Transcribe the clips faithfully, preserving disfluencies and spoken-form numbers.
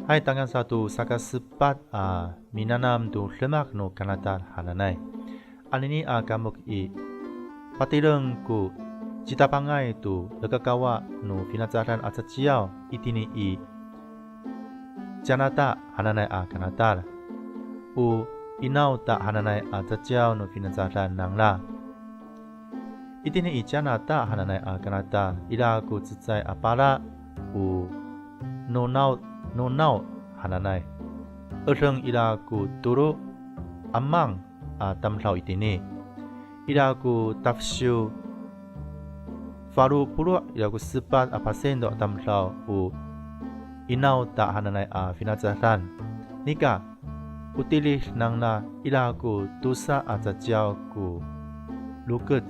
Hay, tangasa to sakasepat a minanam to demak no kanatal hananay. Anini a kamok i, patireng ko citapangay to lekakawa no finacadan a caciyaw itini i Ciyanata hananay a kanatal. O Inawta hananay a caciyaw no finacadan nangra. Itini i Ciyanata hananay a kanatal, ira ko cecay a pala, o Nonaw, Nonaw hananay. Edeng ira ko tolo a mang a tamdaw itini. Ira ko tafesiw falo polo' ira ko sepat a pasento a tamdaw o Inawta hananay a finacadan. Nika, o tilid nangra ira ko tosa a caciyaw ko lokec.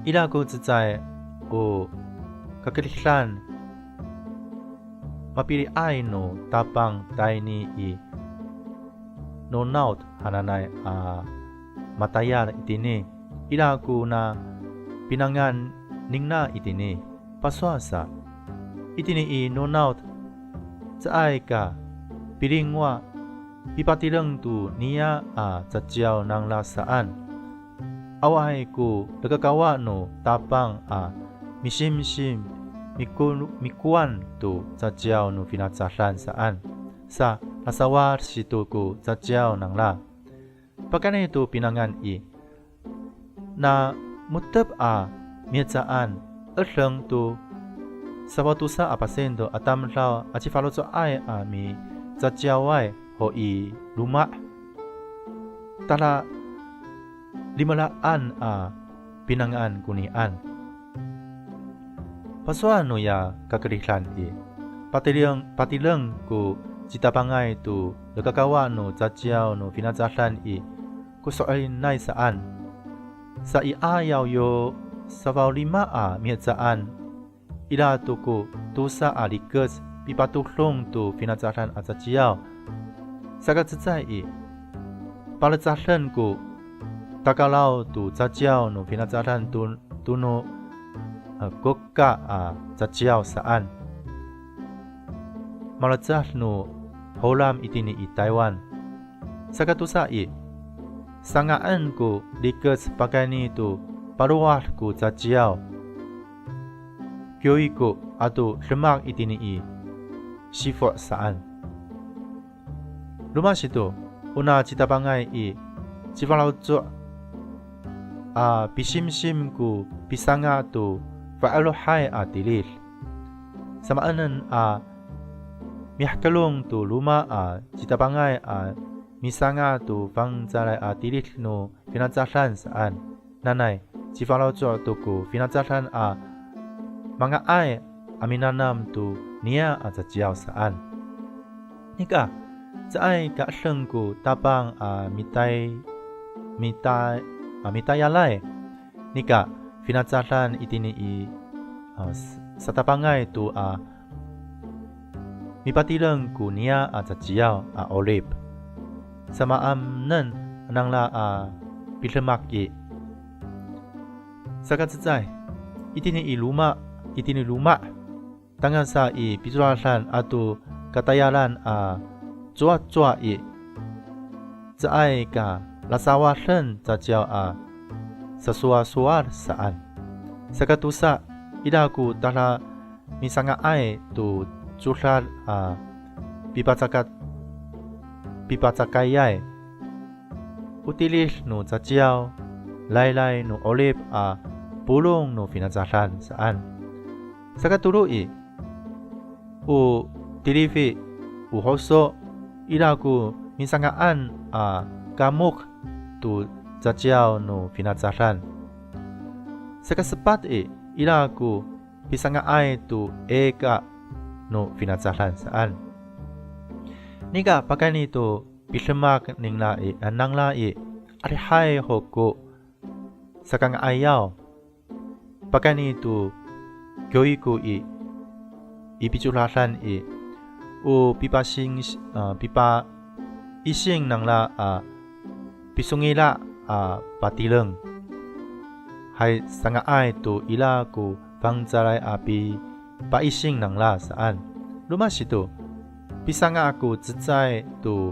Ira ko cecay o kakeridan mapili'ay no Tapang tayni i Nonawt hananay a matayal itini. Ira ko na pinangan ningra itini. Pasowal sa, itini i Nonawt, caay ka pilingwa pipatireng to niya a caciyaw nangra saan. Awaay ko lekakawa no Tapang a misimsim miko-, mikowan to caciyaw no finacadan saan. Sa, lasawad sito ko caciyaw nangra. Pakayni to pinangan i, na mo^tep a mihecaan, edeng to safaw tosa a pasento a tamdaw a cifaloco'ay a micaciyaway ho i loma'. Tada limelaan a pinangan konian. Pasowal noya kakeridan i, patireng, patireng ko citapangay to lekakawa no caciyaw no finacadan i, ko so'elinay saan. Sa i 'ayaw yo safaw lima a mihecaan, ira to ko tosa a rikec pipatodong to finacadan a caciyaw. Sakacecay i, palecaden ko takaraw to caciyaw no finacadan to, to no, a, koka a caciyaw saan. Malecad no Holam itini i Taywan. Sakatosa i, sanga'en ko rikec pakayni to palowad ko caciyaw. Kyoiku ato demak itini i sifo' saan. Roma sato, ona citapangay i, cifaloco' a pisimsim ko pisanga' to fa'elohay a tilid. Samaanen a mihakelong to roma a citapangay a misanga' to fangcalay a tilid no finacadan saan. Nanay, cifaloco' to ko finacadan a manga'ay a minanam to niya a caciyaw saan. Nika, caay ka edeng ko Tapang a mitay, mitay, a mitayalay. Nika, finacadan itini i, a, s-, satapangay to a mipatireng ko niya a caciyaw a 'orip. Samaanen nangra a pidemak i. Sakacecay, itini i loma', itini loma', tangasa i picodadan ato katayalan a cowacowa i, caay ka lasawaden caciyaw a sasowasowal saan. Sakatosa, ira ko tada misanga'ay to codad a pipacaka-, pipacakayay. O tilid no caciyaw, laylay no 'orip a polong no finacadan saan. Sakatolo i, o tilifi, o hoso, ira ko misanga'an a kamok to caciyaw no finacadan. Sakasepat i, ira ko pisanga'ay to ika no finacadan saan. Nika pakayni to pidemak ningra i, a, nangra i, adihay ho ko sakanga'ayaw. Pakayni to kyoiku i, i picodadan i, o pipasing, a, pipaising nangra a pisongila' a patireng. Hay sanga'ay to ira ko fangcalay a pipaising nangra saan. Roma sato, pisanga' ko cecay to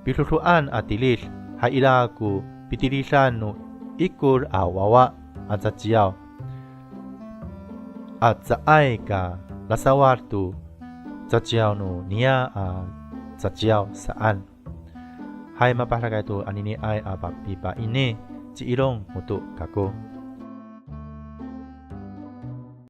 pidoedoan a tilid, hay ira ko pitilidan no ikor a wawa a caciyaw a caay ka lasawad to caciyaw no niyah a caciyaw saan. Hay mapadakay to aniniay a papipaini, ci Ilong Moto kako.